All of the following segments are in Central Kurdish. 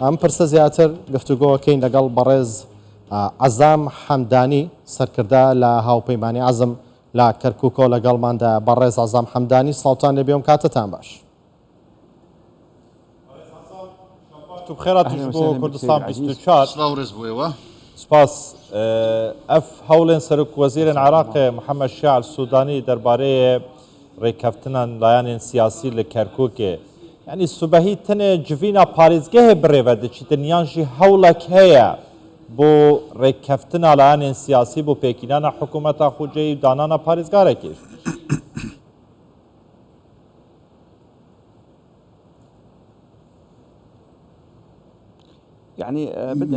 ئەم پرسە زیاتر گفتوگۆکەین لەگەڵ بەڕێز عەزام حەمدانی سەرکردە لە هاوپەیمانی عەزم لە کەرکوکەوە لەگەڵماندایە. بەڕێز عەزام حەمدانی سڵاوتان لێبێ و کاتتان باش. بخێراتیش بۆ کوردستان 24. سڵاو ڕێز بۆ ئێوە. سپاس. ئەف هەوڵێن سەرۆک وەزیرێن عراقێ محەمەد شیاع سودانی دەربارەێ ڕێککەفتنان لایەنێن سیاسی لە کەرکوکێ یعنی سوبەهی تنێ جڤینا پارێزگەهێ بڕێڤە دچیتن یان ژی هەوڵەک هەیە بۆ ڕێککەفتنا لایەنێن سیاسی بۆ پێکینانا حکوومەتا خوجێی و دانانا پارێزگارێکیش.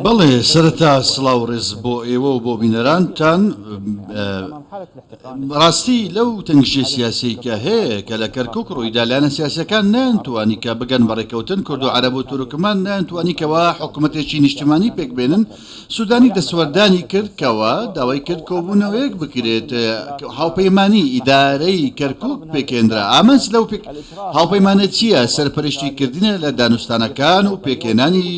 بەڵێ سەرەتا سڵاو ڕێز بۆ ئێوە و بۆ بینەرانتان ڕاستی لەو تەنگژەی سیاسی کە هەیە کە لە کەرکک ڕوویدا لایەنە سیاسەکان نەیانتوانی کە بگەن بە ڕێککەوتن کورد و عەرەب و تورکمان نەیانتوانی کەوا حکوومەتێکی نیشتمانی پێک بێنن سودانی دەستوەردانی کرد کەوا داوای کرد کۆبوونەوەیەک بکرێت هاوپەیمانی ئیدارەی کەرکوک پێکهێنرا ئامانج لەو هاوپەیمانێتییە سەرپەرشتی کردنە لە دانوستانەکان و پێکهێنانی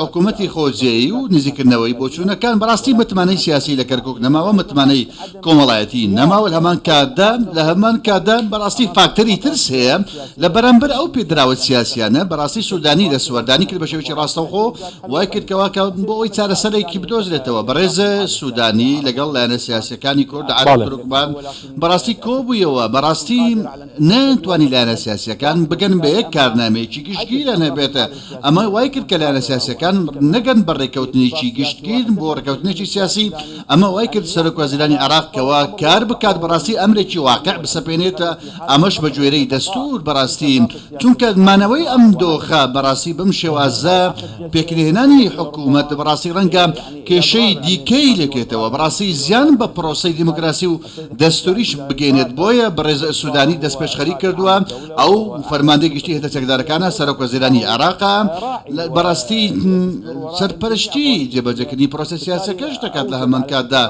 حکوومەتی خۆجێی و نزیکردنەوەی بۆچوونەکان بەڕاستی متمانەی سیاسی لە کەرکوک نەماوە متمانەی کۆمەڵایەتی نەماوە لە هەمان کاتدا لە هەمان کاتدا بەڕاستی فاکتەری ترس هەیە لە بەرامبەر ئەو پێدراوە سیاسیانە بەڕاستی سودانی دەستوەردانی کرد بە شێوەیەکی ڕاستەوخۆ وای کرد کەوا کە بۆ ئەوەی چارەسەرێکی بدۆزرێتەوە بەڕێز سودانی لەگەڵ لایەنە سیاسیەکانی کورد عەرەب تورکمان بەڕاستی کۆبوویەوە بەڕاستی نەیانتوانی لایەنە سیاسیەکان بگەن بە یەک کارنامەیەکی گشتگیرە نەبێت ئەمە وای کرد کە لایەنە سیاسیەکان نەگەن بە ڕێککەوتنێکی گشتگیر بۆ ڕێککەوتنێکی سیاسی ئەمە وای کرد سەرۆک وەزیرانی عێراق کەوا کار بکات بەڕاستی ئەمرێکی واقع بسەپێنێت ئەمەش بە گوێرەی دەستور بەڕاستی چونکە مانەوەی ئەم دۆخە بەڕاستی بەم شێوازە پێکنەهێنانی حکوومەت بەڕاستی ڕەنگە کێشەی دیکەی لێکێتەوە بەڕاستی زیان بە پرۆسەی دیموکراسی و دەستوریش بگەینێت بۆیە بەڕێز سودانی دەستپێشخەری کردووە ئەو فەرماندەی گشتی هێزە چەکدارەکانە سەرۆک وەزیرانی عێراقە بەڕاستی سەرپەرشتی جێبەجێکردنی پرۆسە سیاسەکەش دەکات لە هەمان کاتدا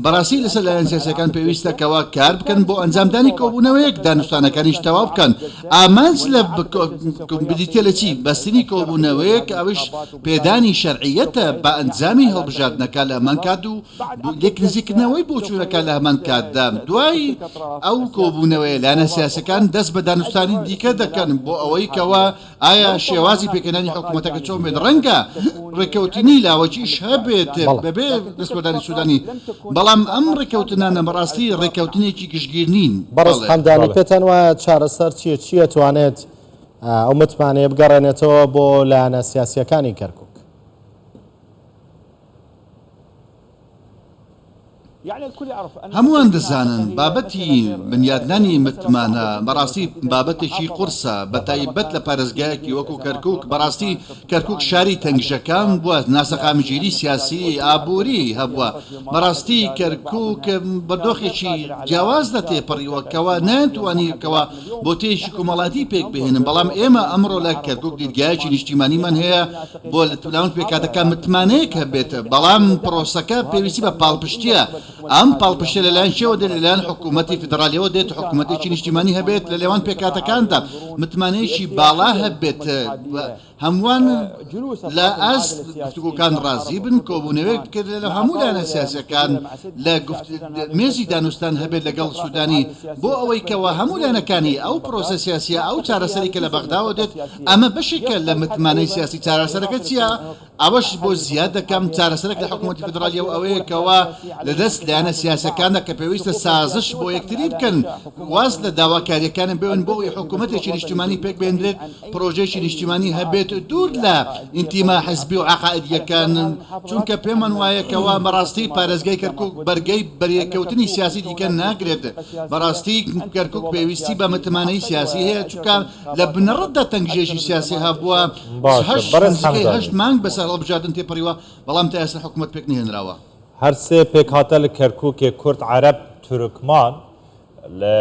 بەڕاستی لەسەر لایەن سیاسەکان پێویستە کەوا کار بکەن بۆ ئەنجامدانی کۆبوونەوەیەک دانوستانەکانیش تەواو بکەن ئامانج لە بریتە لە چی بەستنی کۆبوونەوەیەک ئەوش پێدانی شەرعیەتە بە ئەنجامی هەڵبژاردنەکە لە هەمان کات و لێک نزیکردنەوەی بۆچوونەکان لە هەمان کاتدا دوای ئەو کۆبوونەوەیە لایەنە سیاسەکان دەست بە دانوستانی دیکە دەکەن بۆ ئەوەی کەوا ئایا شێوازی پێکهێنانی حکوومەتەکە چۆن بێت ڕەنگە ڕێککەوتنی لاوەکیش هەبێت بەبێ دەستوەردانی سوودانی بەڵام ئەم ڕێککەوتنانە بەڕاستی ڕێککەوتنێکی گشتگیر نین. بەڕێز حەمدانی پێتان وایە چارەسەر چییە؟ چی ئەتوانێت ئەو متمانەیە بگەڕێنێتەوە بۆ لایەنە سیاسییەکانی کەرکووک؟ هەمووان دەزانن بابەتی بنیادنانی متمانە بەڕاستی بابەتێکی قورسە بەتایبەت لە پارێزگایەکی وەکو کەرکوک بەڕاستی کەرکوک شاری تەنگژەکان بووە ناسەقامگیری سیاسی ئابووری هەبووە بەڕاستی کەرکوک بە دۆخێکی جیاوازدا تێپەڕیوە کەوا نەیانتوانی کەوا بۆتەیەکی کۆمەڵایەتی پێک بهێنن بەڵام ئێمە ئەمڕۆ لە کەرکوک دیدگایەکی نیشتیمانیمان هەیە بۆ لەناو پێکهاتەکان متمانەیەک هەبێت، بەڵام پرۆسەکە پێویستی بە پاڵپشتییە، ئەم پاڵپشتیە لەلایەن کێوە دێت، لەلایەن حکوومەتی فیدراڵیەوە دێت، حکوومەتێکی نیشتیمانی هەبێت لە نێوان پێکهاتەکاندا متمانەیەکی باڵا هەبێت، هەمووان لە ئاست گفتوگۆکان ڕازی بن، کۆبوونەوەیەک بکرێت لە هەموو لایەنە سیاسییەکان لە مێزی دانوستان هەبێت لەگەڵ سوودانی بۆ ئەوەی کەوا هەموو لایەنەکانی ئەو پرۆسە سیاسییە، ئەو چارەسەری کە لە بەغداوە دێت، ئەمە بەشێکە لە متمانەی سیاسی، چارەسەرەکە چییە؟ ئەوەش بۆ زیاد دەکەم، چارەسەرێک لە حکومەتی فیدراڵییەوە ئەوەیە کەوا لە دەست لایەنە سیاسییەکاندا کە پێویستە سازش بۆ یەکتری بکەن، واز لە داواکارییەکانیان بێنن بۆ ئەوەی حکومەتێکی نیشتیمانی پێکبهێنرێت، پڕۆژەیەکی نیشتیمانی هەبێت دوور لە ئینتیما حزبی و عەقائیدییەکان، چونکە پێمان وایە کەوا بەڕاستی پارێزگای کەرکوک بەرگەی بەریەککەوتنی سیاسی دیکە ناگرێت، بەڕاستی کەرکوک پێویستی بە متمانەی سیاسی هەیە، چونکە لە بنەڕەتدا تەنگژەیەکی سیاسی هەبووە، باشە بەڕێز نزیکەی حەمدانی. هەشت مانگ بەسەر هەڵبژاردن تێپەڕیوە، بەڵام تا ئێستا حکومەت پێکنەهێنراوە. هەرسێ پێکهاتە لە کەرکوکێ کورد، عەرەب، تورکمان لە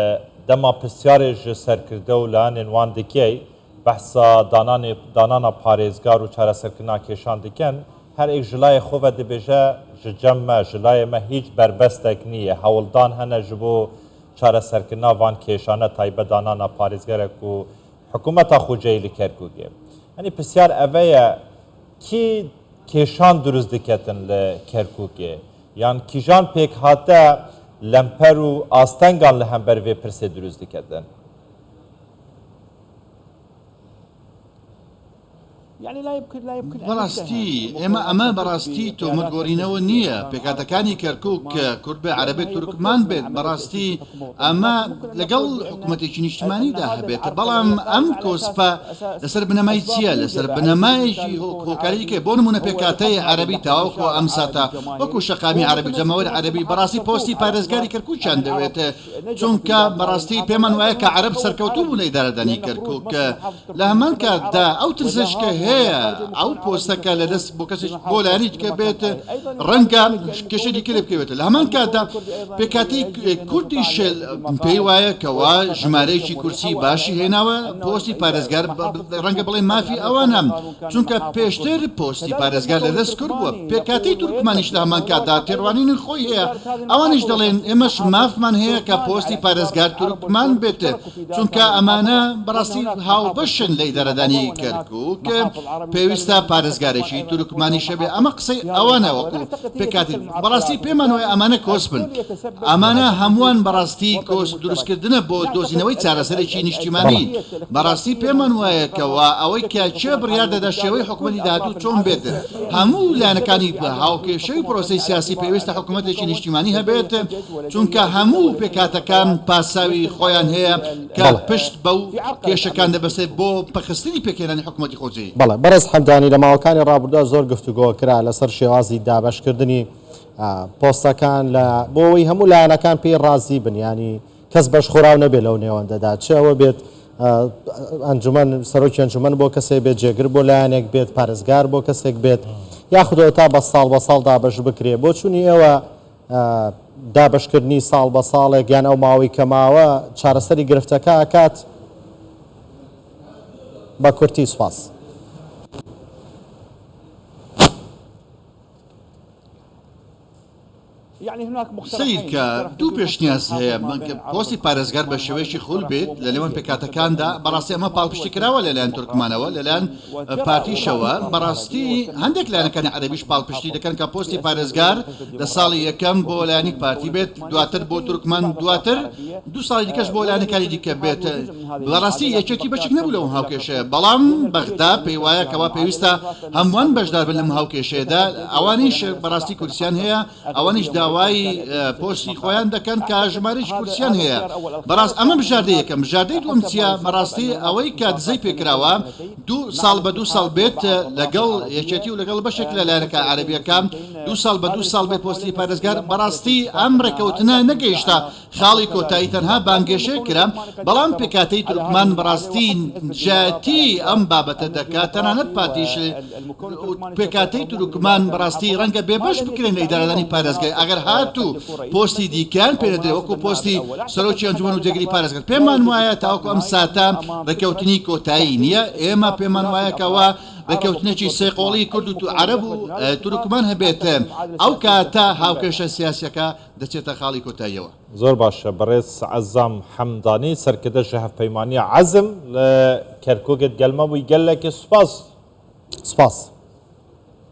دەما پرسیارێ ژ سەرکردە و لایەنێن وان دکەی، بەحسا دانانێ دانانا پارێزگار و چارەسەرکردنا کێشان دکەن، هەر ئێک ژ لایێ خۆ ڤە دبێژە ژ جەم مە، ژ لایێ مە هیچ بەربەستەک نییە، هەوڵدان هەنە ژ بۆ چارەسەرکردنا ڤان کێشانە تایبەت دانانا پارێزگەرەک و حکوومەتا خۆجێی لە کەرکووکێ. یەنی پرسیار ئەڤەیە. Kî kêşan dirust diketin li Kerkûkê? Yan kîjan pêkhate lemper û astengan li hember vê pirsê dirust diketin? بەڕاستی ئێمە ئەمە بەڕاستی تۆمەت گۆرینەوە نییە پێکهاتەکانی کەرکوک کە کورد بێ عەرەب بێت تورکمان بێت بەڕاستی ئەمە لەگەڵ حکوومەتێکی نیشتمانیدا هەبێت بەڵام ئەم کۆسپە لەسەر بنەمای چییە لەسەر بنەمایەکی هۆکاری دیکە بۆ نمونە پێکهاتەی عەرەبی تاوەکو ئەم ساتە وەکو شەقامی عەرەبی جەماوەری عەرەبی بەڕاستی پۆستی پارێزگاری کەرکوکیان دەوێت چونکە بەڕاستی پێمان وایە کە عەرەب سەرکەوتوو بوو لە ئیدارەدانی کەرکوک لە هەمان کاتدا ئەو ترسەش کە هەیە ئەو پۆستە کە لە دەست بۆ کەسێک بۆ لایەنی دیکە بێت ڕەنگە کێشەی دیکە لێ بکەوێتە لە هەمان کاتدا پێکهاتەی کوردیش پێی وایە کەوا ژمارەیەکی کورسی باشی هێناوە پۆستی پارێزگار ڕەنگە بڵێ مافی ئەوانە چونکە پێشتر پۆستی پارێزگار لە دەست کورد بووە پێکهاتەی تورکمانیش لە هەمان کاتدا تێڕوانینی خۆی هەیە ئەوانیش دەڵێن ئێمەش مافمان هەیە کە پۆستی پارێزگار تورکمان بێت چونکە ئەمانە بەڕاستی هاوبەشن لە ئیدارەدانی کەرکوک، پێویستە پارێزگارێکی تورکمانیش هەبێ، ئەمە قسەی ئەوانە وەکو پێکهاتەی، بەڕاستی پێمان وایە ئەمانە کۆسپن، ئەمانە هەمووان بەڕاستی کۆسپ دروستکردنە بۆ دۆزینەوەی چارەسەرێکی نیشتیمانی، بەڕاستی پێمان وایە کەوا ئەوەی کە کێ بڕیار دەدا شێوەی حکومەتی داهاتوو چۆن بێت، هەموو لایەنەکانی هاوکێشەی و پرۆسەی سیاسی پێویستە حکومەتێکی نیشتیمانی هەبێت، چونکە هەموو پێکهاتەکان پاساوی خۆیان هەیە کە پشت بەو کێشەکان دەبەستێت بۆ پەکخستنی پێکهێنانی حکومەتی خۆجێی. بەڵێ بەڕێز حەمدانی لە ماوەکانی ڕابردوودا زۆر گفتوگۆ کرا لەسەر شێوازی دابەشکردنی پۆستەکان لە بۆ ئەوەی هەموو لایەنەکان پێی ڕازی بن یانی کەس بەشخوراو نەبێت لەو نێوەندەدا چ ئەوە بێت ئەنجومەن سەرۆکی ئەنجومەن بۆ کەسێک بێت جێگر بۆ لایەنێک بێت پارێزگار بۆ کەسێک بێت یاخودەوە تا بە ساڵ بە ساڵ دابەش بکرێ بۆچوونی ئێوە دابەشکردنی ساڵ بە ساڵێک یان ئەو ماوەی کە ماوە چارەسەری گرفتەکە ئەکات؟ بە کورتی سوپاس. سەیرکە دوو پێشنیاز هەیە پۆستی پارێزگار بە شێوەیەکی خول بێت لە نێوان پێکهاتەکاندا بەڕاستی ئەمە پاڵپشتی کراوە لەلایەن تورکمانەوە لەلایەن پارتیشەوە بەڕاستی هەندێک لایەنەکانی عەرەبیش پاڵپشتی دەکەن کە پۆستی پارێزگار لە ساڵی یەکەم بۆ لایەنی پارتی بێت دواتر بۆ تورکمان دواتر دوو ساڵی دیکەش بۆ لایەنەکانی دیکە بێت بەڕاستی یەکێتی بەشێک نەبوو لەو هاوکێشەیە بەڵام بەغدا پێی وایە کەوا پێویستە هەمووان بەشدار بن لەم هاوکێشەیەدا ئەوانیش بەڕاستی کورسیان هەیە ئەوانیش داوای پۆستی خۆیان دەکەن کە ژمارەیەکی کورسیان هەیە بەڕاست ئەمە بژاردەی یەکەم بژاردەی دووەم چییە بەڕاستی ئەوەی کە دزەی پێکراوە دوو ساڵ بە دوو ساڵ بێت لەگەڵ یەکێتی و لەگەڵ بەشێک لە لایەنەکە عەرەبیەکان دوو ساڵ بە دوو ساڵ بێت پۆستی پارێزگار بەڕاستی ئەم ڕێکەوتنە نەگەیشتە خاڵی کۆتایی تەنها بانگێشەیەک کرا، بەڵام پێکهاتەی تورکمان بەڕاستی دژایەتی ئەم بابەتە دەکات، تەنانەت پارتیش پێکهاتەی تورکمان بەڕاستی ڕەنگە بێبەش بکرێن لە ئیدارەدانی پارێزگای ئەگەر هاتوو پۆستی دیکەیان پێنەدرێت وەکو پۆستی سەرۆکی ئەنجومەن و جێگری پارێزگار. پێمان وایە تاوەکو ئەم ساتە ڕێککەوتنی کۆتایی نییە، ئێمە پێمان وایە کەوا ڕێککەوتنێکی سێقۆڵی کورد و عەرەب و تورکمان هەبێت ئەو کاتە هاوکێشە سیاسیەکە دەچێتە خاڵی کۆتاییەوە. زۆر باشە بەڕێز عەزام حەمدانی سەرکردە ژە هەڤپەیمانیا عەزم لە کەرکوکت گەلمە بووی گەلەک سوپاس. سپاس.